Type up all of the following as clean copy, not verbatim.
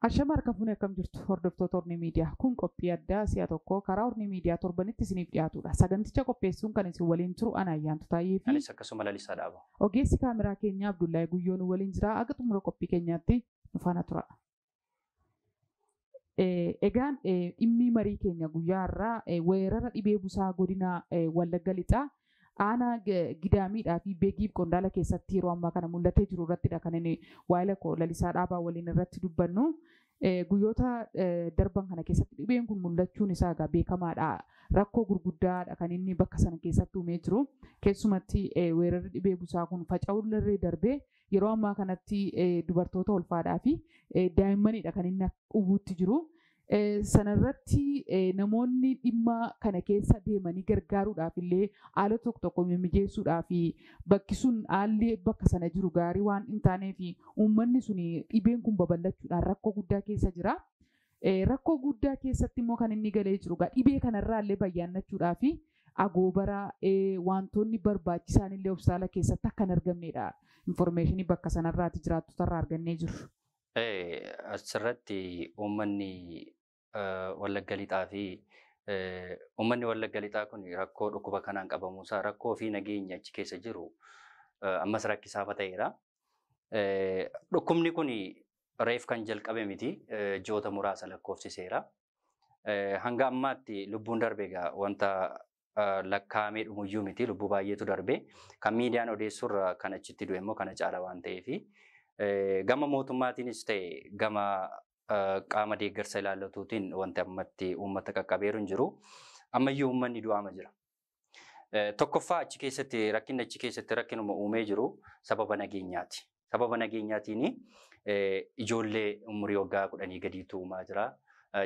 Ashama harka fuunee akkam jirtu hordoftoota Ornii Miidiyaa. Kun qophii addaa si'a tokko karaa Ornii Miidiyaa torbanitti isiniif dhiyaatudha. Saganticha qopheessuun kan isin waliin turu ana Ayyaantu Taayyee fi Anis akkasuma Lalisaa Dhaaba. Ogeessi kaameraa keenyaa Abdullahi Guyyoo nu waliin jira. Akka xumura qophii keenyaatti nu faana tura. Egaan dhimmi marii keenya guyyaa har'aa weerara dhibee busaa godina Wallagga Lixaa aanaa Gidaamiidhaa fi Beegiif Qondaala keessatti yeroo ammaa kana mul'atee jiru irrattidha kan inni waa'ila koo Lalisaa Dhaabaa waliin irratti dubbannu. Guyyoota darban kana keessatti dhibeen kun mul'achuun isaa egaa beekamaadha. Rakkoo gurguddaadha kan inni bakka sana keessatti uumee jiru. Keessumatti weerarri dhibee busaa kun faca'uun darbee yeroo ammaa kanatti dubartoota ulfaadhaa fi daa'immanidha kan inni hubuutti jiru. Sanarratti namoonni dhimma kana keessa deemanii gargaaruudhaaf illee haala tokko tokko mimmijeessuudhaaf bakki sun haalli bakka sana jiru gaarii waan hin taaneef uummanni sun dhibeen kun babal'achuudhaan rakkoo guddaa keessa jira. Rakkoo guddaa keessatti immoo kan inni galee jiru dhibee kanarraa illee bayyaannachuudhaaf agoobara wantoonni barbaachisaan illee hospitaala keessatti akka hin argamnedha. Infoormeeshinii bakka sanarraati jiraattotarraa argannee jiru. Asirratti uummanni Wallagga Lixaa fi uummanni Wallagga Lixaa kun rakkoo dhukkuba kanaan qabamuusaa rakkoo fi nageenya achi keessa jiru ammas rakkisaa ta'eera. Dhukkubni kun reef kan jalqabe miti, ji'oota muraasa lakkoofsiseera. Hanga ammaatti lubbuun darbe egaa wanta lakkaa'amee dhumuyyuu miti, lubbuu baay'eetu darbe. Kan miidiyaan odeessurra kan achitti du'e immoo kana caala waan ta'eefi. Gama mootummaatiinis ta'e gama qaama deeggarsa ilaallatuutiin wanti ammatti uummata qaqqabeeru hin jiru. Ammayyuu uummanni du'aama jira. Tokkoffaa achi keessatti rakkinni achi keessatti rakkinuma uumee jiru sababa nageenyaati. Sababa nageenyaatiin ijoollee umurii waggaa 10 gadiitu uumaa jira.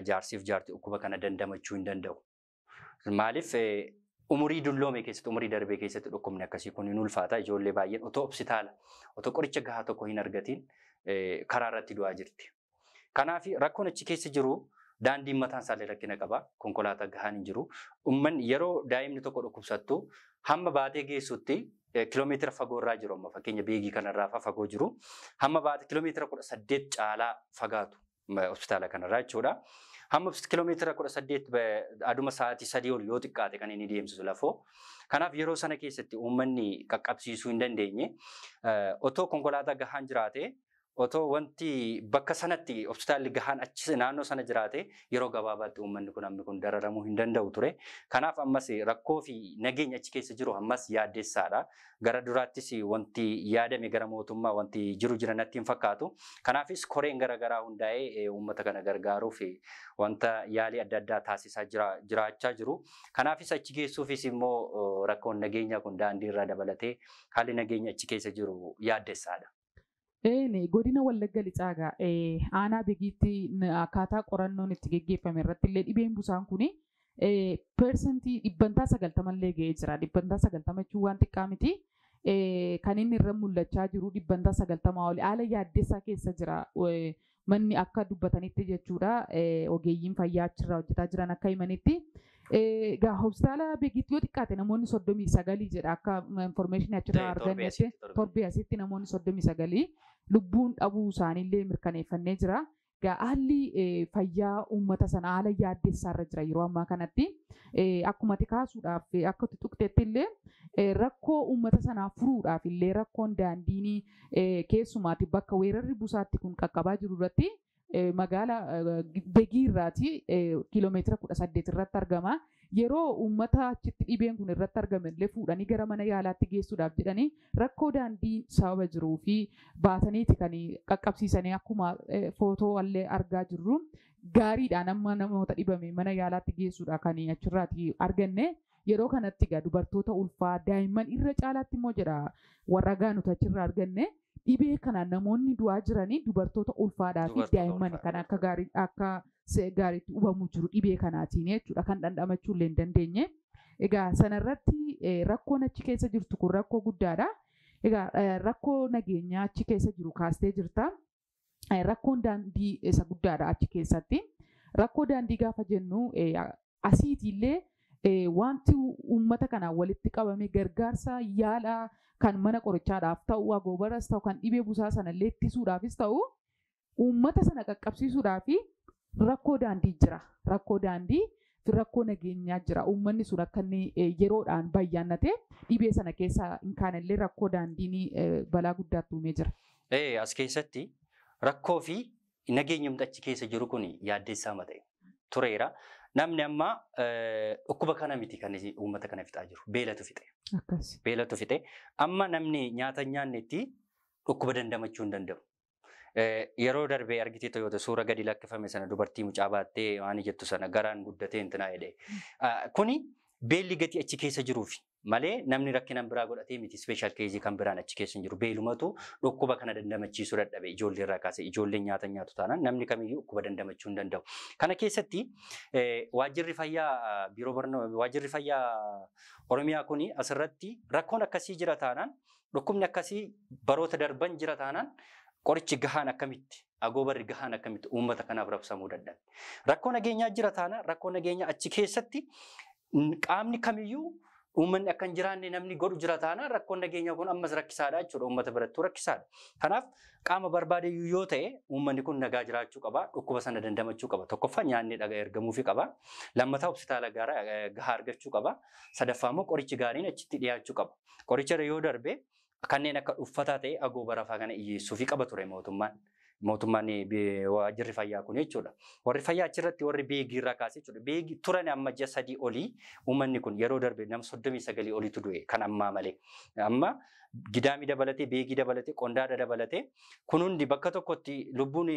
Jaarsiif jaarti dhukkuba kana dandamachuu hin danda'u. Maaliif umurii dulloome keessatti umurii darbee keessatti dhukkubni akkasii kun hin ulfaata. Ijoollee baay'een otoo hospitaala otoo qoricha gahaa tokko hin argatiin karaa irratti du'aa jirti. Kanaaf rakkoon achi keessa jiru daandiin mataan isaallee rakkina qaba. Konkolaataa gahaan hin jiru. Uummanni yeroo daa'imni tokko dhukkubsattu hamma baatee geessutti kiiloomeetira fagoo irraa jiru amma fakkeenya Beegii kanarraa fagoo jiru. Hamma baatee kiiloomeetira 18 caalaa fagaatu hospitaala kanarraa jechuudha. Hamma kiiloomeetira 18 aduma sa'aatii 3 ol yoo xiqqaate kan inni deemsisu lafoo. Kanaaf yeroo sana keessatti uummanni qaqqabsiisuu hin dandeenye. Otoo konkolaataa gahaan jiraate, otoo wanti bakka sanatti hospitaalli gahaan achi naannoo sana jiraate yeroo gabaabaatti uummanni kun hammi kun dararamuu hin danda'u ture. Kanaaf ammas rakkoo fi nageenya achi keessa jiru ammas yaaddeessaadha. Gara duraattis wanti yaadame gara mootummaa wanti jiru jira natti hin fakkaatu. Kanaafis koreen garaagaraa hundaa'ee uummata kana gargaaruuf wanta yaalii adda addaa taasisaa jiraachaa jiru. Kanaafis achi geessuufis immoo rakkoon nageenyaa kun daandii irraa dabalatee haalli nageenya achi keessa jiru yaaddessaadha. Godina Wallagga Lixaa aanaa Beegiitti akkaataa qorannoon itti geggeeffame irratti illee dhibeen busaan kun persentii 90% illee ga'ee jira. 90% jechuun waan xiqqaa miti. Kan inni irra mul'achaa jiru 90% oli haala yaaddessaa keessa jira. Manni akka dubbatanitti jechuudha. Ogeeyyiin fayyaa achirraa hojjetaa jiran akka himanitti. Egaa hospitaala Beegiitti yoo xiqqaate namoonni 39 jedha akka infoormeeshinii achirraa argannetti torbee asitti namoonni 39 lubbuun dhabuu isaaniillee mirkaneeffannee jira. Egaa haalli fayyaa uummata sana haala yaaddessaarra jira yeroo ammaa kanatti. Akkuma ati kaasuudhaaf akka tuqxetti illee rakkoo uummata sanaa furuudhaaf illee rakkoon daandiin keessumaatti bakka weerarri busaatti kun qaqqabaa jiru irratti magaala Beegii irraati kiiloomeetira 18 irratti argama. Yeroo uummata achitti dhibeen kun irratti argame illee fuudhanii gara mana yaalaatti geessuudhaaf jedhanii rakkoo daandii sababa jiruu fi baataniiti kan qaqqabsiisanii akkuma footoo illee argaa jirru gaariidhaan amma namoota dhibame mana yaalaatti geessuudha kan achirraati arganne. Yeroo kanatti egaa dubartoota ulfaa daa'imman irra caalaatti immoo jedha warra gaanota achirraa arganne. Dhibee kanaan namoonni du'aa jiranii dubartoota ulfaadhaa fi daa'imman kan akka gaariitti hubamu jiru dhibee kanaatiin jechuudha kan dhandhamachuu illee hin dandeenye. Egaa sanarratti rakkoon achi keessa jirtu kun rakkoo guddaadha. Egaa rakkoo nageenyaa achi keessa jiru kaastee jirta. Rakkoon daandii isa guddaadha achi keessatti. Rakkoo daandii gaafa jennu asiitiillee wanti uummata kanaan walitti qabame gargaarsa yaalaa kan mana qorichaadhaaf ta'u agoobaras ta'u kan dhibee busaa sanallee ittisuudhaafis ta'u Uummata sana qaqqabsiisuudhaa fi rakkoo daandii jira. Rakkoo daandii fi rakkoo nageenyaa jira. Uummanni sun akka inni yeroodhaan bayyaannatee dhibee sana keessa hin kaanellee rakkoo daandiin balaa guddaatti uumee jira. As keessatti rakkoo fi nageenyumti achi keessa jiru kun yaaddeessaa ta'e tureera. Namni amma dhukkuba kana miti kan uummata kana fixaa jiru. Beelatu fixe. Beelatu fixe. Amma namni nyaata hin nyaannetti dhukkuba dandamachuu hin danda'u. Yeroo darbee argitee Toyota suura gadi lakkifame sana dubartii mucaa baattee waan jettu sana garaan guddatee intinaa jedhee. Kuni beelli gatii achi keessa jiruufi malee namni rakkina biraa godhatee miti special case kan biraan achi keessa hin jiru. Beelumatu dhukkuba kana dandamachiisuu dadhabe ijoollee irraa kaasee ijoolleen nyaata nyaatu taanaan namni kamiyyuu dhukkuba dandamachuu hin danda'u. Kana keessatti waajjirri fayyaa biiroo barnoo waajjirri fayyaa Oromiyaa kuni asirratti rakkoon akkasii jira taanaan dhukkubni akkasii baroota darban jira taanaan qorichi gahaan akkamitti agoobarri gahaan akkamitti uummata kanaaf rabsamuu dadhabe. Rakkoo nageenyaa jira taanaan rakkoo nageenyaa achi keessatti qaamni kamiyyuu uummanni akka hin jiraanne namni godhu jira taanaan rakkoon nageenyaa kun ammas rakkisaadha jechuudha. Uummata birattuu rakkisaadha. Kanaaf qaama barbaadeyyuu yoo ta'e uummanni kun nagaa jiraachuu qaba. Dhukkuba sana dandamachuu qaba. Tokkoffaa nyaanni dhagaa ergamuufii qaba. Lammataa hospitaala gahaa argachuu qaba. Sadaffaa immoo qorichi gaariin achitti dhiyaachuu qaba. Qoricha yoo darbe kanneen akka uffataa ta'e agoobara fa'aa kana dhiyeessuufii qaba ture mootummaan. Mootummaan waajjirri fayyaa kun jechuudha. Warri fayyaa achirratti warri beegii irraa kaasee jechuudha. Beegii turan amma ji'a 3 olii uummanni kun yeroo darbe nama 39 oliitu du'e kan ammaa malee. Amma gidaamii dabalatee, beegii dabalatee, qondaadha dabalatee kun hundi bakka tokkotti lubbuun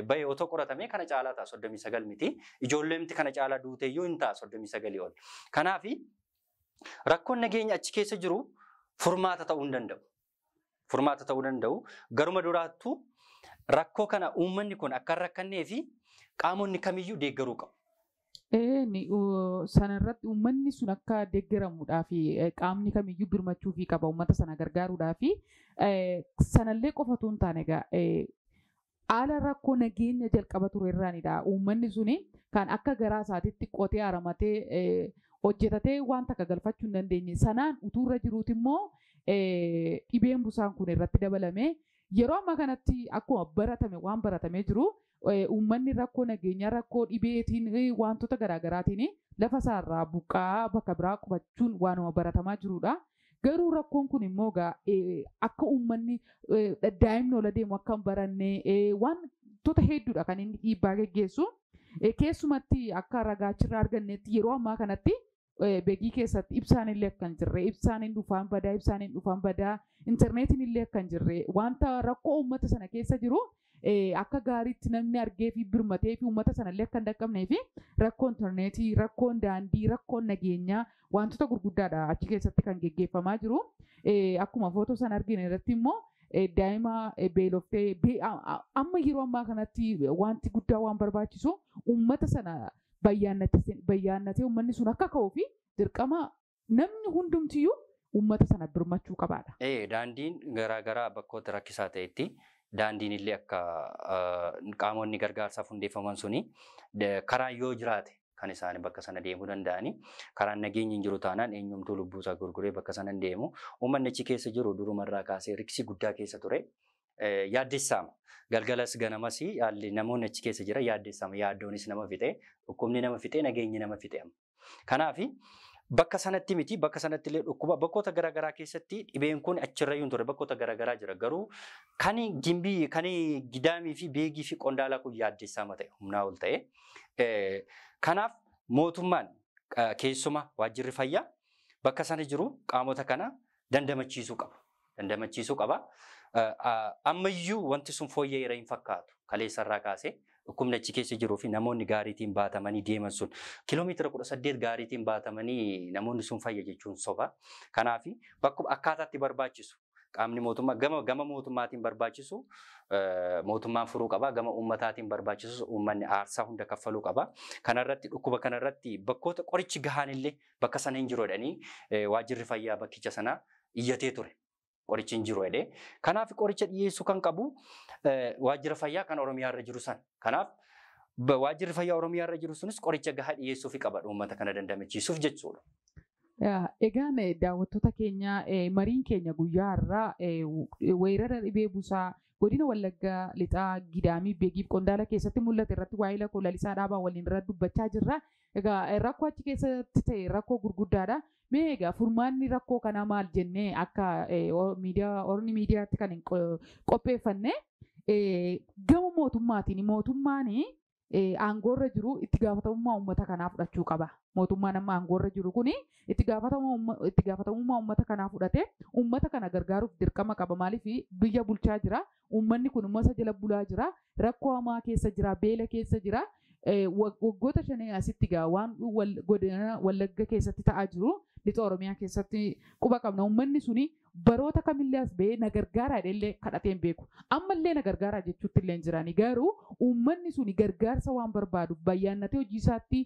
bahe otoo qoratamee kana caalaa ta'a 39 miti. Ijoolleemti kana caalaa duuteeyyuu hin ta'a 39 ol. Kanaafi rakkoon nageenya achi keessa jiru furmaata ta'uu hin danda'u. Furmaata ta'uu danda'u. Garuma duraattuu rakkoo kana uummanni kun akka hin rakkannee fi qaamonni kamiyyuu deeggaruu qabu. Sanarratti uummanni sun akka deeggaramuudhaa fi qaamni kamiyyuu birmachuufii qaba uummata sana gargaaruudhaa fi sanallee qofa otoo hin taane egaa haala rakkoo nageenya jalqaba ture irraanidha. Uummanni suni kan akka garaa isaatiitti qotee haramatee hojjetatee waan takka galfachuu hin dandeenye sanaan utuu irra jiruuti immoo dhibeen busaan kun irratti dabalame. Yeroo ammaa kanatti akkuma baratame waan baratamee jiru uummanni rakkoo nageenyaa rakkoo dhibeetiin wantoota garaagaraatiin lafa isaarraa buqqaa bakka biraa qubachuun waanuma baratamaa jirudha. Garuu rakkoon kun immoo akka uummanni daa'imni ola deemu akka hin baranne wantoota hedduudha kan inni dhiibbaa geggeessu. Keessumatti akka ragaachirraa argannetti yeroo ammaa kanatti beegii keessatti ibsaan illee akka hin jirre, ibsaan hin dhufaan badaa, ibsaan hin dhufaan badaa, intarneetiin illee akka hin jirre, wanta rakkoo uummata sana keessa jiru akka gaariitti namni argee fi birmatee fi uummata sana illee akka hin dhaqqabnee fi rakkoo intarneetii, rakkoon daandii, rakkoon nageenyaa wantoota gurguddaadha achi keessatti kan geggeeffamaa jiru. Akkuma footoo sana argine irratti immoo daa'ima beeloftee amma yeroo ammaa kanatti wanti guddaa waan barbaachisu uummata sana bayyaannatee uummanni sun akka ka'uu fi dirqama namni hundumtiyyuu uummata sana birmachuu qabaadha. Daandiin garaagaraa bakkoota rakkisaa ta'etti daandiin illee akka qaamonni gargaarsaaf hundeeffaman suni karaan yoo jiraate kan isaan bakka sana deemuu danda'ani. Karaan nageenyi hin jiru taanaan eenyumtuu lubbuusaa gurguree bakka sana hin deemu. Uummanni achi keessa jiru durumarraa kaasee riksii guddaa keessa ture. Yaaddessaama. Galgalas ganamas haalli namoonni achi keessa jira yaaddessaama. Yaaddoonis nama fixe, dhukkubni nama fixe, nageenyi nama fixe. Kanaafi bakka sanatti miti bakka sanatti illee dhukkuba bakkoota garaagaraa keessatti dhibeen kun achirra hin ture bakkoota garaagaraa jira. Garuu kan gimbii, kan gidaamii fi beegii fi qondaalaa kun yaaddessaama ta'e humnaa ol ta'e. Kanaaf mootummaan keessuma waajjirri fayyaa bakka sana jiru qaamota kana dandamachiisuu qaba. Dandamachiisuu qaba. Ammayyuu wanti sun fooyya'eera hin fakkaatu. Kaleessarraa kaasee dhukkubni achi keessa jiruu fi namoonni gaariitiin baatamanii deeman sun kiiloomeetira 18 gaariitiin baatamanii namoonni sun fayya jechuun soba. Kanaaf bakkuma akkaataatti barbaachisu qaamni mootummaa gama mootummaatiin barbaachisu mootummaan furuu qaba. Gama uummataatiin barbaachisus uummanni aarsaa hunda kaffaluu qaba. Kanarratti dhukkuba kanarratti bakkoota qorichi gahaan illee bakka sana hin jiru jedhanii waajjirri fayyaa bakkicha sanaa iyyatee ture. Qorichi hin jiru jedhee. Kanaaf qoricha dhiyeessuu kan qabu waajjira fayyaa kan Oromiyaa irra jiru sana. Kanaaf waajjirri fayyaa Oromiyaa irra jiru sunis qoricha gahaa dhiyeessuufi qaba uummata kana dandamachiisuuf jechuudha. Egaan daawwattoota keenya mariin keenya guyyaa har'aa weerara dhibee busaa godina Wallaggaa Lixaa Gidaamii Beegiif Qondaala keessatti mul'ate irratti waa'ee lakkoo Lalisaa Dhaabaa waliin irratti dubbachaa jirra. Egaa rakkoo achi keessatti ta'e rakkoo gurguddaadha. Mee egaa furmaanni rakkoo kanaa maal jennee akka miidiyaa orni miidiyaatti kan hin qopheeffanne gama mootummaatiin mootummaan aangoorra jiru itti gaafatamummaa uummata kanaa fudhachuu qaba. Mootummaan amma aangoorra jiru kuni itti gaafatamummaa uummata kanaa fudhatee uummata kana gargaaruuf dirqama qaba. Maaliif biyya bulchaa jira. Uummanni kun uummata jala bulaa jira. Rakkoo hamaa keessa jira. Beela keessa jira. Waggoota shanii asitti egaa waan godina Wallagga keessatti ta'aa jiru lixa Oromiyaa keessatti quba qabna. Uummanni suni baroota kamillee as ba'ee na gargaaraa illee kadhatee hin beeku. Ammallee na gargaaraa jechuutti illee hin jirani. Garuu uummanni suni gargaarsa waan barbaadu bayyaannatee hojii isaatti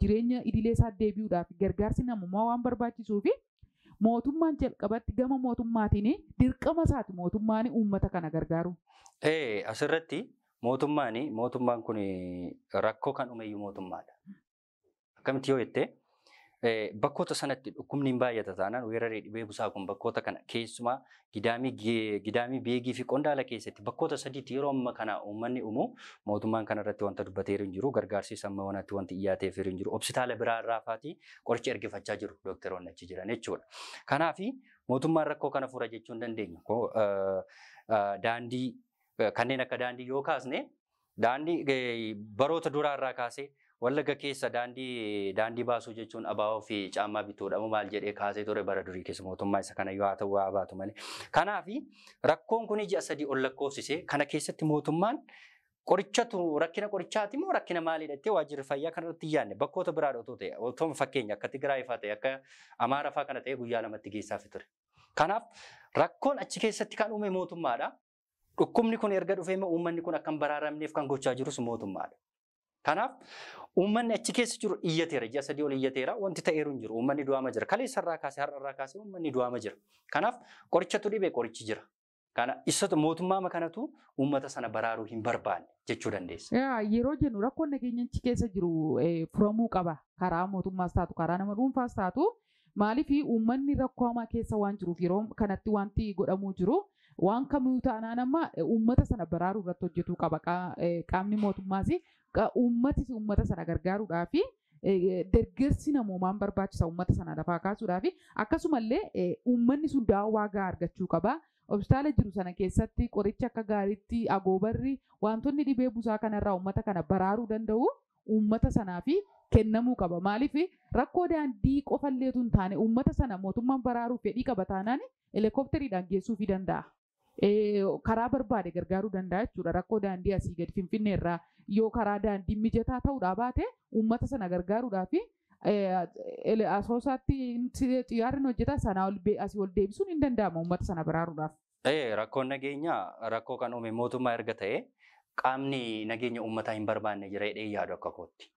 jireenya idilee isaa deebi'uudhaaf gargaarsi namummaa waan barbaachisuu fi mootummaan jalqabatti gama mootummaatiin dirqama isaati mootummaan uummata kana gargaaru. Asirratti mootummaan kun rakkoo kan uumeyyuu mootummaadha. Akkamitti yoo jette bakkoota sanatti dhukkubni hin baay'ata taanaan weeraree dhibee busaa kun bakkoota kana keessumaa Gidaamii Beegii fi Qondaala keessatti bakkoota sadiitti yeroo amma kana uummanni uumu mootummaan kanarratti wanta dubbateeru hin jiru gargaarsi amma wanatti wanti dhiyaateef hin jiru hospitaala biraa irraa faatii qoricha ergifachaa jiru dookteroonni achi jiran jechuudha. Kanaaf mootummaan rakkoo kana fura jechuu hin dandeenyu. Daandii kanneen akka daandii yoo kaasne daandii baroota duraa irraa kaasee Wallagga keessa daandii baasuu jechuun abaaboo fi caammaa bituudha maal jedhee kaasee ture bara durii keessa mootummaa isa kana yoo haa ta'u waa baatu malee. Kanaaf rakkoon kun ji'a 3 ol lakkoofsise kana keessatti mootummaan qorichatu rakkina qorichaati moo rakkina maaliidha jettee waajjirri fayyaa kanarratti hin yaadne bakkoota biraadha otoo ta'e otoo fakkeenya akka Tigraay fa'aa ta'e akka Amaara fa'aa kana ta'e guyyaa 2tti geessaaf ture. Kanaaf rakkoon achi keessatti kan uume mootummaadha. Dhukkubni kun erga dhufee immoo uummanni kun akka hin baraaramneef kan gochaa jirus mootummaadha. Kanaaf uummanni achi keessa jiru iyyateera ji'a 3 ol iyyateera wanti ta'eeru hin jiru uummanni du'aama jira kaleessarraa kaasee har'arraa kaasee uummanni du'aama jira. Kanaaf qorichatu dhibee qorichi jira. Kana isatu mootummaa kanatu uummata sana baraaruu hin barbaanne jechuu dandeessa. Yeroo jennu rakkoon nageenya achi keessa jiru furamuu qaba. Karaa mootummaas taatu karaa nama dhuunfaas taatu maaliif uummanni rakkoo hamaa keessa waan jiruuf yeroo kanatti wanti godhamuu jiru waan kamuu taanaan amma uummata sana baraaruu irratti hojjetuu qaba. Qaamni mootummaas uummatis uummata sana gargaaruudhaa fi deeggarsi namoomaan barbaachisa uummata sana lafaa kaasuudhaa fi akkasumallee uummanni sun daawwaa gahaa argachuu qaba. Hospitaala jiru sana keessatti qoricha akka gaariitti agoobarri wantoonni dhibee busaa kanarraa uummata kana baraaruu danda'u uummata sanaa fi kennamuu qaba. Maaliif rakkoo daandii qofalleetu hin taane uummata sana mootummaan baraaruuf fedhii qaba taanaan helikooppitariidhaan geessuufii danda'a. Karaa barbaade gargaaruu danda'a jechuudha. Rakkoo daandii asii gadi Finfinnee irraa yoo karaa daandii mijataa ta'uudhaa baate uummata sana gargaaruudhaa fi Asoosaatti xiyyaarri hojjeta sanaa asii ol deebisuun hin danda'ama uummata sana baraaruudhaaf. Rakkoon nageenyaa rakkoo kan uume mootummaa erga ta'e qaamni nageenya uummataa hin barbaanne jira jedhee yaadu akka kootti.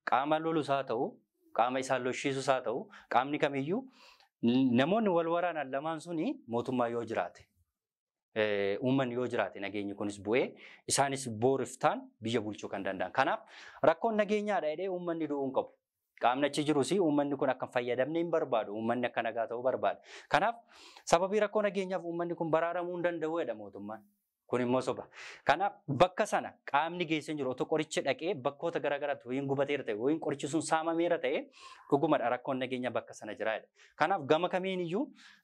Qaama lolus haa ta'u, qaama isaan lolchiisus haa ta'u, qaamni kamiyyuu namoonni wal waraanan lamaan suni mootummaa yoo jiraate uummanni yoo jiraate nageenyi kunis bu'ee isaanis booriftaan biyya bulchuu kan danda'an. Kanaaf rakkoon nageenyaadha jedhee uummanni du'uu hin qabu. Qaamni achi jirus uummanni kun akka hin fayyadamne hin barbaadu. Uummanni akka nagaa ta'uu barbaada. Kanaaf sababii rakkoo nageenyaaf uummanni kun baraaramuu hin danda'u jedha mootummaan. Kun immoo soba. Kanaaf bakka sana qaamni geessee jiru otoo qorichi dhaqee bakkoota garaagaraatti wayiin gubateera ta'e wayiin qorichi sun saamameera ta'e dhugumadha rakkoon nageenya bakka sana jira jedha. Kanaaf gama kamiin iyyuu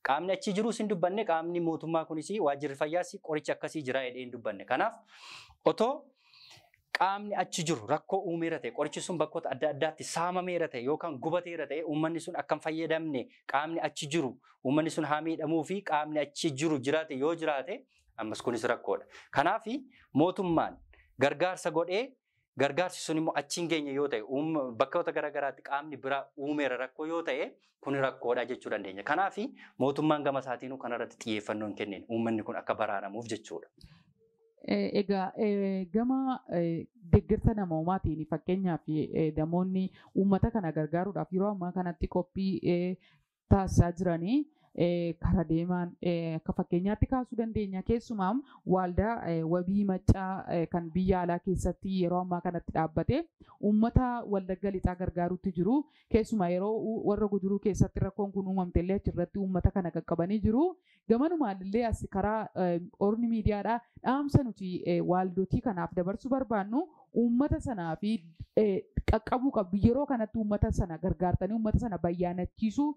qaamni achi jirus hin dubbanne qaamni mootummaa kunis waajjirri fayyaas qorichi akkasii jira jedhee hin dubbanne. Kanaaf otoo qaamni achi jiru rakkoo uumeera ta'e qorichi sun bakkoota adda addaatti saamameera ta'e yookaan gubateera ta'e uummanni sun akka hin fayyadamne qaamni achi jiru uummanni sun haa miidhamuu fi qaamni achi jiru jiraate yoo jiraate ammas kunis rakkoodha. Kanaaf mootummaan gargaarsa godhee gargaarsi sun immoo achi hin geenye yoo ta'e bakkoota garaagaraatti qaamni biraa uumeera rakkoo yoo ta'e kun rakkoodha jechuu dandeenya. Kanaaf mootummaan gama isaatiinuu kanarratti xiyyeeffannoo hin kennine uummanni kun akka baraaramuuf jechuudha. Egaa gama deeggarsa namoomaatiin fakkeenyaaf namoonni uummata kana gargaaruudhaaf yeroo ammaa kanatti qophii taasisaa jiranii Karaa deemaan akka fakkeenyaatti kaasuu dandeenya. Keessumaa waldaa wabii maccaa kan biyya alaa keessatti yeroo ammaa kanatti dhaabbate uummata Wallagga Lixaa gargaaruutti jiru. Keessumaa yeroo warra Guduruu keessatti rakkoon kun uumamte illee achirratti uummata kana qaqqabanii jiru. Gamanumaan illee as karaa Orni Miidiyaadhaa dhaamsa nuti waaldotii kanaaf dabarsuu barbaannu uummata sanaa fi qaqqabuu qabdu. Yeroo kanatti uummata sana gargaartanii uummata sana bayyaanachiisuu,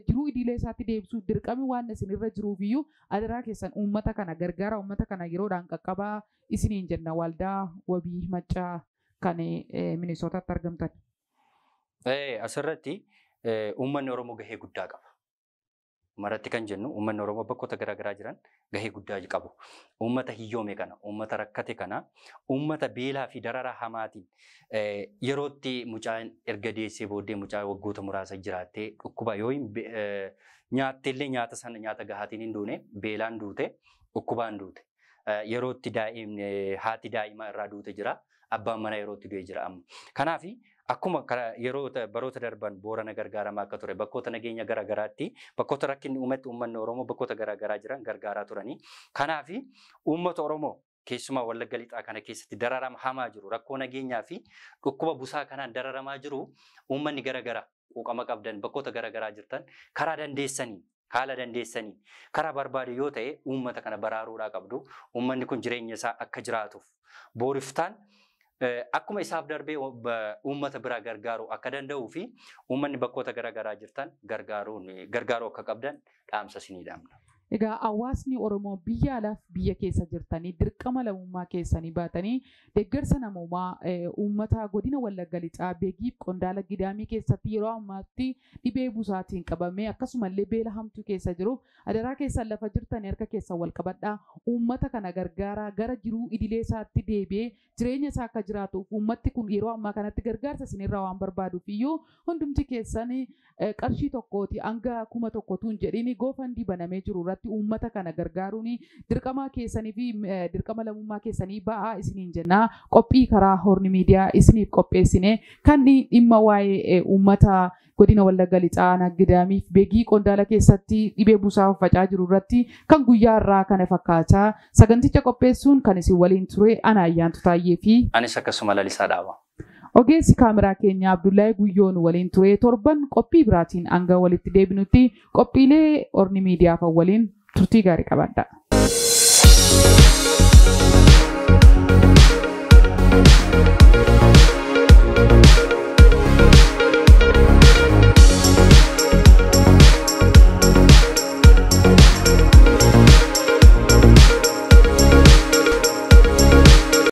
jiruu idilee isaatti deebisuu dirqami waan isinirra jiruufiyyuu adaraa keessan uummata kana gargaara, uummata kana yeroodhaan qaqqabaa isiniin jenna waldaa wabii maccaa kan Minisootaatti argamtan. Asirratti uummanni Oromoo gahee guddaa qaba. Maratti kan jennu uummanni Oromoo bakkoota garaagaraa jiran gahee guddaa qabu. Uummata hiyyoome kana, uummata rakkate kana, uummata beelaa fi dararaa hamaatiin yerootti mucaan erga deessee booddee mucaa waggoota muraasa jiraattee dhukkuba yoo nyaatte illee nyaata sana nyaata gahaatiin hin duune, beelaan duute, dhukkubaan duute. Yerootti daa'imni haati daa'imaa irraa duute jira. Abbaan manaa yerootti du'e jira amma. Kanaaf akkuma yeroo baroota darban Boorana gargaaramaa akka ture, bakkoota nageenya garaagaraatti, bakkoota rakkinni uumetti uummanni Oromoo bakkoota garaagaraa jiran gargaaraa turanii. Kanaaf uummata Oromoo keessumaa Wallagga Lixaa kana keessatti dararama hamaa jiru, rakkoo nageenyaa fi dhukkuba busaa kanaan dararamaa jiru, uummanni garaagaraa quuqama qabdan bakkoota garaagaraa jirtan karaa dandeessanii, haala dandeessanii, karaa barbaade yoo ta'e uummata kana baraaruudhaa qabdu. Uummanni kun jireenya isaa akka jiraatuuf booriftaan akkuma isaaf darbee uummata biraa gargaaruu akka danda'uu fi uummanni bakkoota garaagaraa jirtan gargaaruu akka qabdan dhaamsa isinii dhaamna. Egaa hawaasni Oromoo biyya alaaf biyya keessa jirtanii dirqama lammummaa keessanii baatanii deeggarsa namoomaa uummata godina Wallagga Lixaa Beegiif Qondaala Gidaamii keessatti yeroo ammaatti dhibee busaatiin qabamee akkasumallee beela hamtuu keessa jiru adaraa keessan lafa jirtanii harka keessan wal qabadhaa, uummata kana gargaaraa, gara jiruu idilee isaatti deebi'ee jireenya isaa akka jiraatuuf uummatti kun yeroo ammaa kanatti gargaarsa isinirraa waan barbaaduuf iyyuu hundumti keessan qarshii 1 hanga 1000 hin jedhiin GoFundMe banamee jiru irratti uummata kana gargaaruun dirqama keessanii fi dirqama lammummaa keessanii ba'aa isiniin jenna. Qophii karaa Horni Miidiyaa isiniif qopheessine kan dhimma waa'ee uummata godina Wallagga Lixaa Gidaamiif Beegii Qondaala keessatti dhibee busaa uffacaa jiru irratti kan guyyaa irraa kana fakkaata. Saganticha qopheessuun kan isin waliin ture ana Ayyaantu Taayyee fi anis akkasuma Lalisaa Dhaaba. Ogeessi kaameraa keenya Abdullahi Guyyoon waliin ture. Torban qophii biraatiin hanga walitti deebinutti qophiilee Orni Miidiyaa waliin turtii gaarii qabaadha.